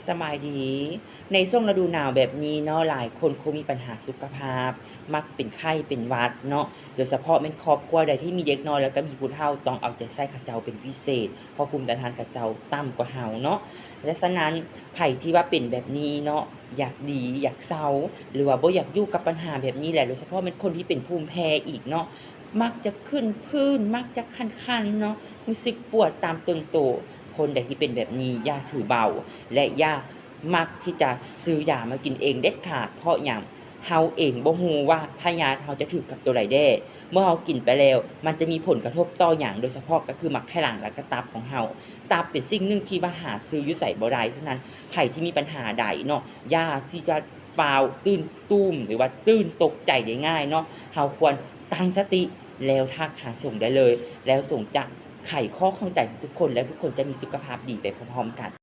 ສະບາຍດີ. ໃນຊ່ວງລະດູໜາວແບບນີ້ເນາະ ຫຼາຍຄົນຄົງມີບັນຫາສຸຂະພາບ ມັກເປັນໄຂ້ເປັນຫວັດເນາະ, ໂດຍສະເພາະແມ່ນຄອບຄົວໃດທີ່ມີເດັກນ້ອຍ ແລ້ວກໍມີຜູ້ເຖົ້າ ຕ້ອງເອົາໃຈໃສ່ເຂົາເຈົ້າເປັນພິເສດ ເພາະພູມຕ້ານທານເຂົາເຈົ້າຕ່ຳກວ່າເຮົາເນາະ. ແລະ ສະນັ້ນ ໃຜທີ່ວ່າເປັນແບບນີ້ເນາະ ຢາກດີ ຢາກເຊົາ ຫຼືວ່າບໍ່ຢາກຢູ່ກັບບັນຫາແບບນີ້ແຫຼະ, ໂດຍສະເພາະແມ່ນຄົນທີ່ເປັນພູມແພ້ອີກເນາະ ມັກຈະຂຶ້ນຜື່ນ ມັກຈະຄັນໆເນາະ ຮູ້ສຶກປວດຕາມຕົນໂຕ. ຄົນໃດທີ່ເປັນແບບນີ້ຢ່າຖືເບົາ ແລະ ຢ່າມັກທີ່ຈະຊື້ຢາມາກິນເອງເດັດຂາດ. ເພາະຫຍັງ? ເຮົາເອງບໍ່ຮູ້ວ່າພະຍາດເຮົາຈະຖືກກັບໂຕໃດແດ່. ເມື່ອເຮົາກິນໄປແລ້ວ ມັນຈະມີຜົນກະທົບຕໍ່ຫຍັງ? ໂດຍສະເພາະກໍຄືໝາກໄຂ່ຫຼັງ ແລະ ກະຕັບຂອງເຮົາ. ຕັບເປັນສິ່ງໜຶ່ງທີ່ວ່າຫາຊື້ຢູ່ໃສບໍ່ໄດ້. ສະນັ້ນ ໃຜທີ່ມີບັນຫາໃດເນາະ ຢ່າທີ່ຈະຟ້າວຕື່ນຕູມ ຫຼືວ່າຕື່ນຕົກໃຈໄດ້ງ່າຍເນາະ. ເຮົາຄວນຕັ້ງສະຕິ ແລ້ວທັກຫາສົງໄດ້ເລີຍ ແລ້ວສົງຈະໄຂຂໍ້ຂ້ອງໃຈຂອງທຸກຄົນ ແລ້ວທຸກຄົນຈະມີສຸຂະພາບດີໄປພ້ອມໆກັນ.